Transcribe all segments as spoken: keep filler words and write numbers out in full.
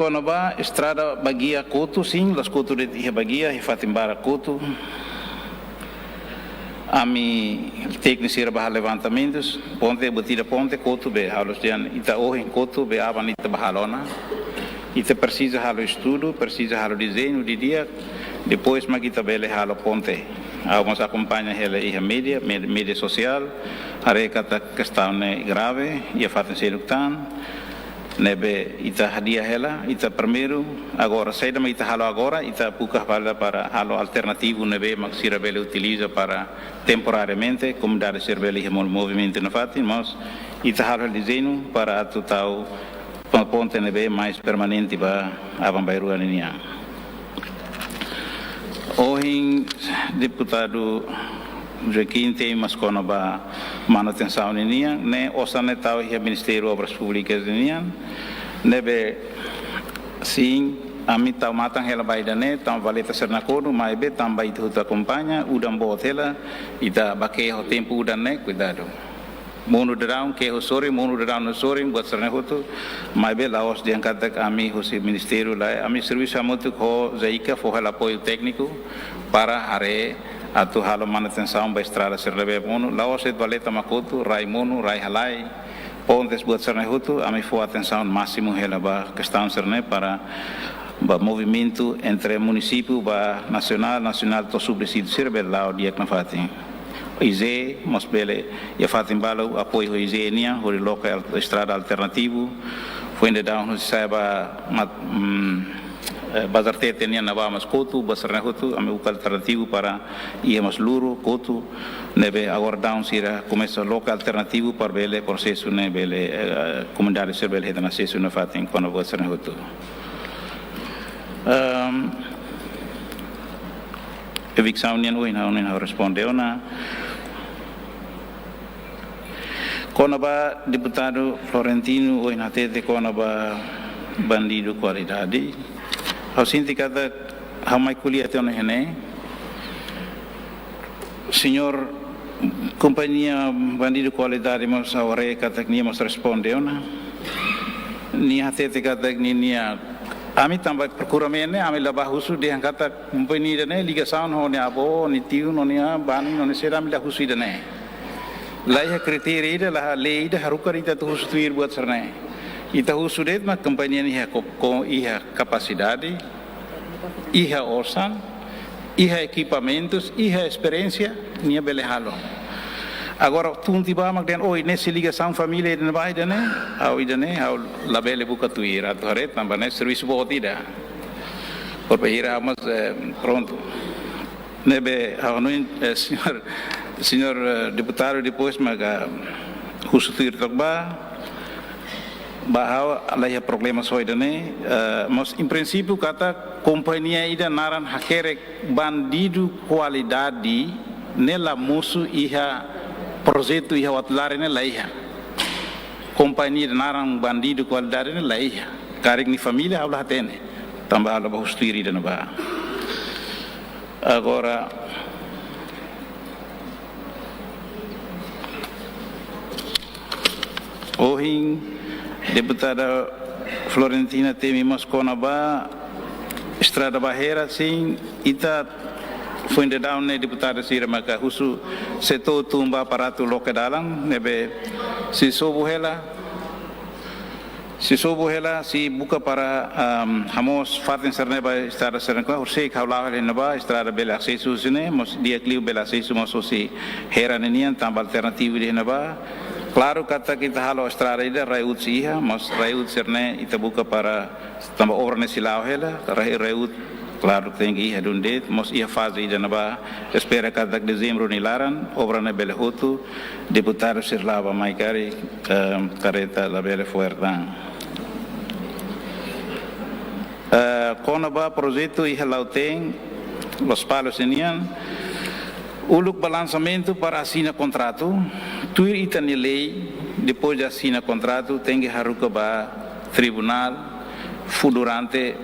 Kona-ba estrada Baguia Kotu, sin, la'ós Kotu de'it, iha Baguia, iha fatin barak Kotu. Ami tékniku sira bá halo levantamentus, ponte, buat ida ponte, Kotu be, halo sian, ita ohin Kotu be, aban ita bá halo ona. Ita presiza halo estudu, presiza halo dezeñu didi'ak, depois mak ita bele halo ponte. Ha'u mós akompaña hela iha média, méd-, média sosiál, haree katak kestaun ne'e grave, iha fatin seluk tan, ne'ebé ita hadi'a hela, ita primeiru, agora, saida mak ita halo agora, ita buka fali para halo alternativu ne'ebé mak sira bele utiliza para temporariamente, komunidade sira bele iha mo-, movimentu nafatin, mas ita halo dezeñu para atu tau pon-, ponte ne'ebé mais permanente ba aban-bainrua ninian. Ohin deputadu Joaquim temi mós kona-ba manutensaun ninian, ne'e osan ne'e tau iha Ministériu Obras Públikas ninian, ne'ebé sin, ami tau matan hela ba ida-ne'e, tanba valeta sira nakonu, maibé tanba ita hotu akompaña, udan boot hela, ita bá keho tempu udan ne'e, kuidadu. Monu daudaun, keho sorin, monu daudaun no sorin, buat sira-ne'e hotu, maibé la'ós dehan katak ami husi ministériu lae, ami servisu hamutuk ho JICA fó hela apoiu tékniku para haree atu halo manutensaun ba estrada sira ne'ebé monu, la'ós de'it valeta mak kotu, rai monu, rai halai, pontes, buat sira-ne'e hotu, ami fó atensaun másimu hela ba kestaun sira-ne'e para ba movimentu entre munisípiu ba nasionál, nasionál to'o subdistritu sira bele la'o di'ak nafatin. IGE mós bele, iha fatin balu apoiu IGE nian, hodi loke al-, estrada alternativu. Foin daudaun husi Saia ba Mat-, mm, eh, Bazartete nian ne'ebá mós kotu, buat sira-ne'e hotu, ami buka alternativu para iha mós luru, kotu, ne'ebé agora daudaun sira komesa loke alternativu para bele prosesu ne'e bele, eh, komunidade sira bele hetan asesu nafatin kona buat sira-ne'e hotu. Ehm, eviksaun nian ohin, ohin ha'u responde ona. Kona-ba deputadu Florentino ohin hatete kona-ba bandidu kualidade. Ha'u sente katak ha'u mai ko'alia tiha ona iha ne'e. Señór, kompañia bandidu kualidade mós ha'u haree katak nia mós responde ona. Nia hatete katak ninia, ami tanba prokuramentu ne'e, ami la bá husu dehan katak kompañia ida-ne'e ligasaun ho nia avó, nia tiu, no nia bani, no nia sira, ami la husu ida-ne'e. La iha kritéria ida, la iha lei ida haruka ita atu husu tuir buat sira-ne'e. Ita husu de'it mak kompañia ne'e iha ko-, ko-, iha kapasidade, iha osan, iha ekipamentus, iha esperiénsia, nia bele halo. Agora, tun tiha ba mak dehan, oh, ne'e sei ligasaun família ida-ne'ebá, ida-ne'e, ha'u ida-ne'e, ha'u labele buka tuir, atu haree tanba ne'e servisu boot ida. Por bainhira mós, eh, prontu. Ne'ebé, ha'u hanoin, eh, señór, señór, eh, deputadu, depois maka husu tuir took ba, ba ha'u la iha problema sira ida-ne'e, eh, mas em princípio katak kompañia ida naran hakerek bandidu kualidade ne'e la mosu iha projetu iha Uatulari ne'e la iha. Kompañia ida naran bandidu kualidade ne'e la iha. Karik nia família ha'u la hatene. Tanba ha'u la bá husu tuir ida-ne'ebá. Agora, ohin, deputada Florentina temi mós kona-ba estrada Bahera, sin, ita foin daudaun ne'e deputada sira maka husu setór tun ba para atu loke dalan, ne'ebé sei sobu hela, sei sobu hela, sei buka para, am, hamoos fatin sira-ne'e ba estrada sira-ne'e, horisehik ha'u la'o hela iha ne'ebá, estrada bele asesu husi ne'e, mós di'ak liu bele asesu mós husi Hera ninian, tanba alternativu iha ne'ebá. Klaru katak ita halo estrada ida, RAEUD sei iha, mas RAEUD sira-ne'e ita buka para, tanba obra ne'e sei la'o hela, RAE-, RAEUD, klaru, tenke iha duni de'it, mas iha faze ida-ne'ebá, espera katak dezembru nia laran, obra ne'e bele hotu, deputadu sira la'o bá mai karik, em, kareta labele fo'er tan. Eh, kona-ba projetu iha Lautém, Lospalos nian, uluk ba lansamentu para asina kontratu, tuir ita-nia lei, depois de asina kontratu, tenke haruka ba tribunál, fu-, durante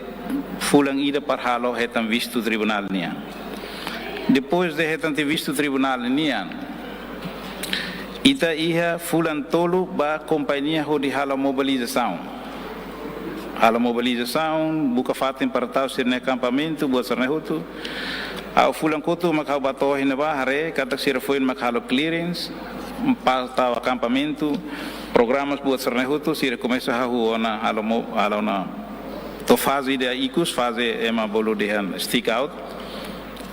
fulan ida para halo hetan vistu tribunál nian. Depois de hetan tiha vistu tribunál nian, ita iha fulan tolu ba kompañia hodi halo mobilizasaun. halo mobilizasaun, buka fatin para tau sira-nia akampamentu, buat sira-ne'e hotu. Ha'u fulan kotuk mak ha'u bá to'o iha ne'ebá, haree katak sira foin mak halo clearance, pá tau akampamentu, programas buat sira-ne'e hotu, sira komesa hahú ona, halo mo-, halo ona. To'o faze ida ikus, faze ema bolu dehan stick out.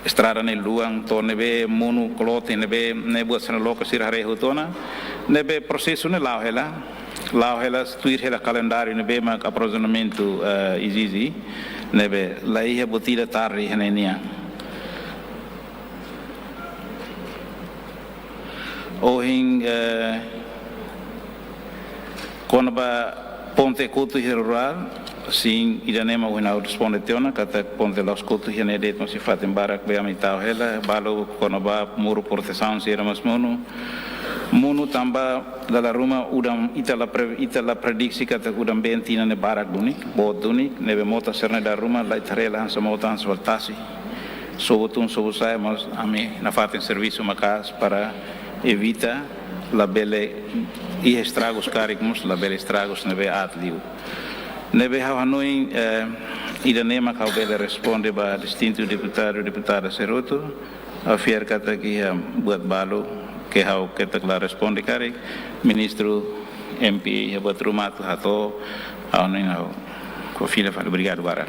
Estrada ne'e luan, to'o ne'ebé monu kloot ne'ebé, ne'e buat sira-ne'e loke sira haree hotu ona. Ne'ebé prosesu ne'e la'o hela. La'o hela, tuir hela kalendáriu ne'ebé mak aprovizionamentu, eh, ezije. Ne'ebé la iha buat ida tarde iha ne'e nian. Ohin, eh, kona-ba ponte kotu iha rurál, sin, ida-ne'e mak ohin ha'u responde tiha ona, katak ponte la'ós kotu iha ne'e de'it, mós iha fatin barak, be ami tau hela, balu kona-ba muru protesaun sira mós monu. Monu tanba dala ruma udan, ita la pre-, ita la prediksi katak udan-been tinan ne'e barak duni, boot duni, ne'ebé mota sira-ne'e dala ruma, la ita haree la hanesan mota, hanesan tasi. Sobu tun, sobu sa'e, mas ami nafatin servisu maka'as para evita labele iha estragus karik mós, labele estragus ne'ebé aat liu. Ne'ebé ha'u hanoin, eh, ida-ne'e mak ha'u bele responde ba distintu deputadu, deputada sira hotu. Ha'u fiar katak iha buat balu ke ha'u ketak la responde karik, ministru, M P iha buat ruma atu hato'o, ha'u hanoin ha'u fó fila fali. Obrigadu barak.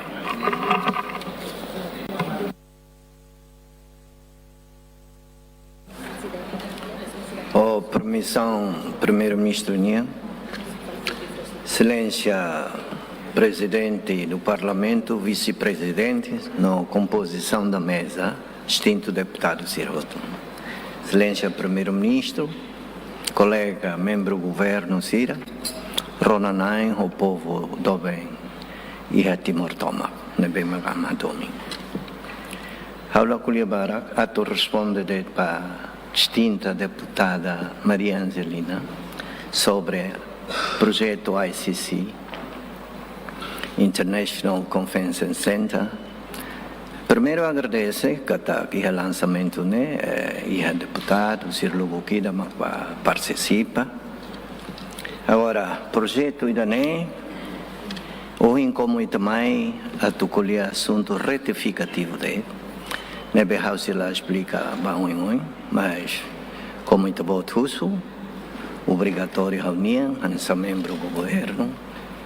Ho permisaun Primeiru-Ministru nian, Exelénsia Prezidente do Parlamentu, Vise-Prezidente, no kompozisaun da meza, distintu deputadu sira hotu. Exelénsia Primeiru-Ministru, kolega membru governu sira, rona-na'in ho povu doben iha Timor tomak, ne'ebé mak ami hato'o. Ha'u la ko'alia barak, atu responde de'it ba distinta deputada Maria Angelina sobre projetu I C C, International Convention Center. Primeiru agradese katak iha lansamentu ne'e, eh, iha deputadu sira lubuk ida mak bá partisipa. Agora, projetu ida-ne'e, ohin komu ita mai atu ko'alia asuntu retifikativu de'it, ne'ebé ha'u sei la esplika ba oin-oin, mas komu ita-boot husu, obrigatóriu ha'u-nian, hanesan membru governu,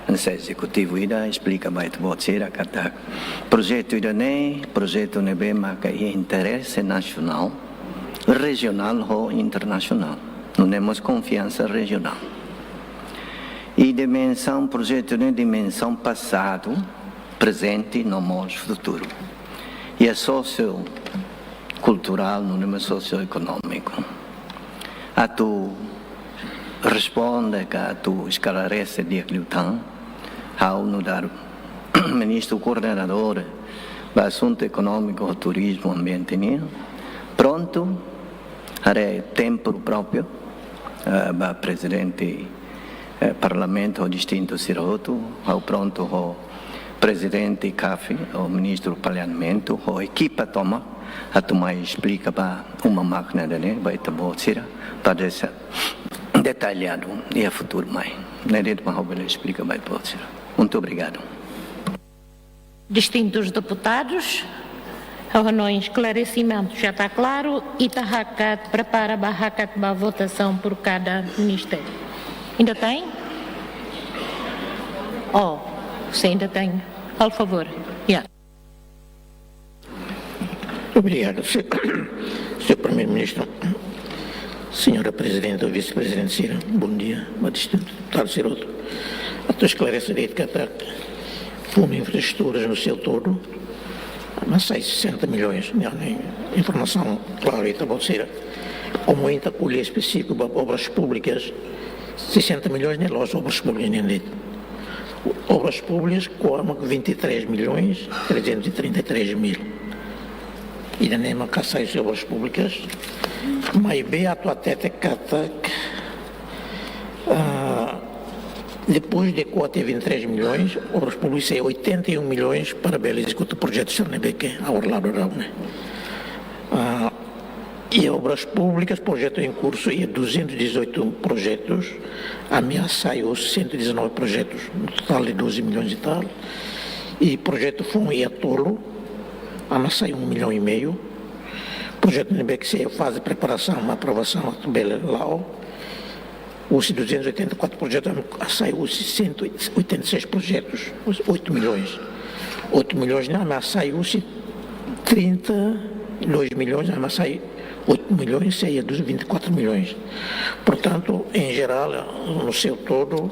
hanesan ezekutivu ida, esplika ba ita-boot sira katak projetu ida-ne'e, projetu ne'ebé maka iha interese nasionál, rejionál ho internasionál. Nune'e mós konfiansa rejionál. I dimensaun projetu ne'e, dimensaun pasadu, prezente no mós futuru. I é sosiokulturál, nune'e mós sosioekonómiku. Atu responde ka atu esklarese di'ak liután, ha'u nu'udar ministru koordenadór ba asuntu ekonómiku, turizmu, ambiente nian, prontu, haree tempu própriu, eh, ba prezidente, eh, parlamentu ho distintu sira hotu, ha'u prontu ho prezidente CAFI, ho ministru planeamentu, ho ekipa tomak, atu mai esplika ba uma mákina ida-ne'e, ba ita-boot sira, para dexa detalladu iha futuru mai. Ne'e de'it mak ha'u bele esplika ba ita-boot sira. Muito obrigado. Distintus deputadus, ha'u hanoin esklaresimentu já está claro, ita hakat, prepara ba hakat ba votasaun por cada ministériu. Ainda tem? Oh, se ainda tem, por favor. Yeah. Obrigadu, se-, señór Primeiru-Ministru, señora Prezidente, Vise-Prezidente sira, bom dia, ba distintu deputadu sira hotu. Atu esklarese de'it katak Fundu Infraestruturas no seu todo, mas sai sessenta milhões, ne'e, ne'e informasaun klara ita-boot sira. Komu ita ko'alia espesífiku ba obras públikas, sessenta milhões ne'e la'ós obras públikas nian de'it. Obras públikas, ko'a mak vinte e três milhões trezentos e trinta e três mil. Ida-ne'e mak hasai husi obras públikas, maibé atu hatete katak, ah, depois de ko'a tiha vinte e três milhões, obras públikas sei oitenta e um milhões para bele ezekuta projetu sira ne'ebé ke agora la'o daudaun ne'e. Ah, e obras públikas, projetu em curso, iha duzentos e dezoito projetus, Ami hasai hosi cento e dezanove projetus, no total de doze milhões e tal. I projetu foun iha tolu, ami hasai um milhão e meio. Projetu ne'ebé ke sei faze preparasaun, aprovasaun atu bele la'o. Husi duzentos e oitenta e quatro projetus, ami hasai hosi cento e oitenta e seis projetus, oito milhões. Oito milhões ne'e, ami hasai hosi trinta e dois milhões, ami hasai oito milhões, sei iha dos vinte e quatro milhões. Portantu, em geral, no seu todo,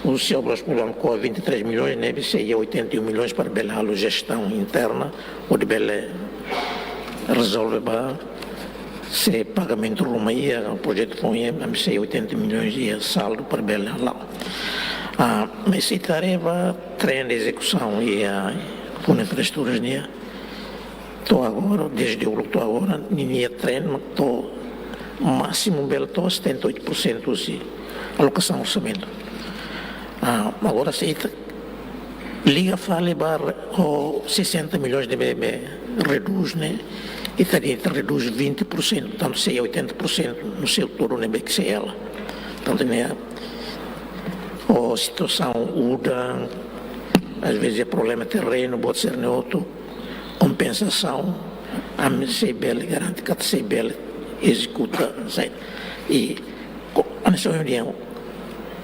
husi Obras Públikas ami ko'a vinte e três milhões, ne'ebé sei iha oitenta e um milhões para bele halo jestaun interna, hodi bele rezolve ba se pagamentu ruma iha, projetu foun iha, ami sei oitenta milhões iha saldu para bele la'o. Ah, mas se ita haree ba trend ezekusaun iha Fundu Infraestruturas nian, to'o agora, dezde uluk to'o agora, ninia trend to'o másimu bele to'o setenta e oito por cento husi alokasaun orsamentu. Ah, agora se ita liga fali ba re-, ho sessenta milhões ne'ebé reduz ne'e, ita dehan ita reduz vinte por cento, tantu sei oitenta por cento no seu todo ne'ebé ke sei hela. Tantu ne'e, ho situasaun udan, às vezes é problema terrenu, pode ser ne'e outro, kompensasaun, ami sei bele garante katak sei bele ezekuta, sai. I ko-, ami sei dehan,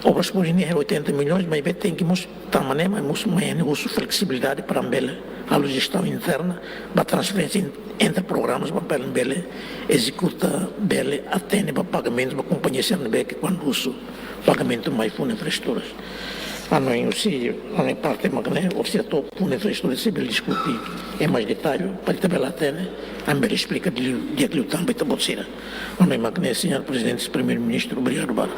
Obras Públikas nian oitenta milhões, maibé tenke mós, tanba ne'e, mas mós, mas ne'e husu fleksibilidade para bele halo jestaun interna, ba transferénsia en-, entre programas, para bele ezekuta, bele atende ba pagamentu ba kompañia sira ne'ebé ke kuandu husu pagamentu mai Fundu Infraestruturas. Ha'u hanoin husi, ha'u-nia parte mak ne'e, orsida to'o Fundu Infraestruturas sei bele diskute em mais detalhe, para ita bele atende, ami bele esplika di'ak liu, di'ak liután ba ita-boot sira. Ha'u hanoin mak ne'e, Señór Prezidente, Primeiru-Ministru, obrigadu barak.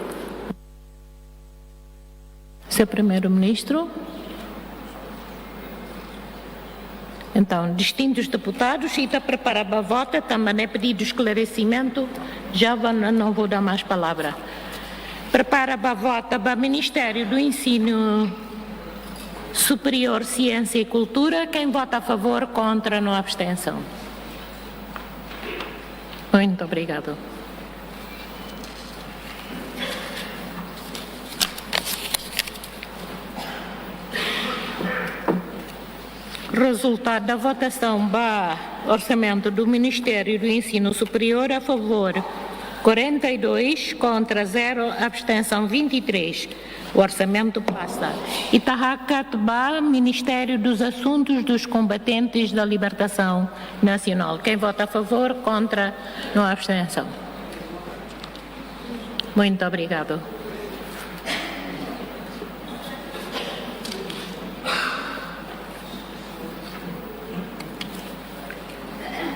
Señór Primeiru-Ministru. Entaun, distintus deputadus, ita prepara ba vota, tanba ne'e pedidu esklaresimentu, já vou, não, não vou dar mais palavra. Prepara ba vota ba Ministériu do Ensinu Superiór, Siénsia i Kultura. Quem vota a favor, contra, no abstensaun. Muito obrigado. Rezultadu da votasaun ba orsamentu do Ministériu do Ensinu Superiór: a favor quarenta e dois, contra zero, abstensaun vinte e três. O orsamentu pasa. Ita hakat ba Ministério dos Assuntos dos Combatentes da Libertação Nacional. Quem vota a favor, contra, no abstensaun. Muito obrigado.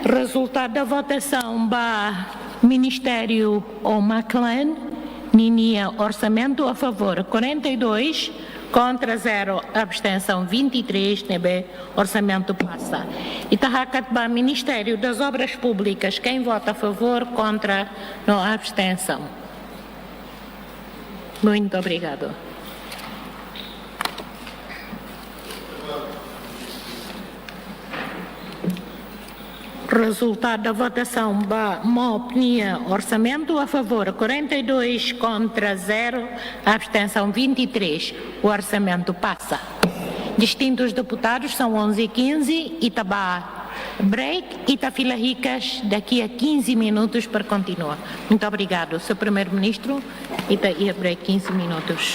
Rezultadu da votasaun ba Ministériu ou MACLAN ninia orsamentu: a favor quarenta e dois, contra zero, abstensaun vinte e três, ne'ebé orsamentu pasa. Ita hakat ba Ministério das Obras Públicas: quem vota a favor, contra, no abstensaun. Muito obrigado. Rezultadu da votasaun ba MOP nia orsamentu: a favor quarenta e dois, contra zero, abstensaun vinte e três. O orsamentu pasa. Distintus deputadus, são onze e quinze, ita ba break, ita fila hikas daqui a quinze minutos para continuar. Muito obrigado, Señór Primeiru-Ministru, ita iha break quinze minutos.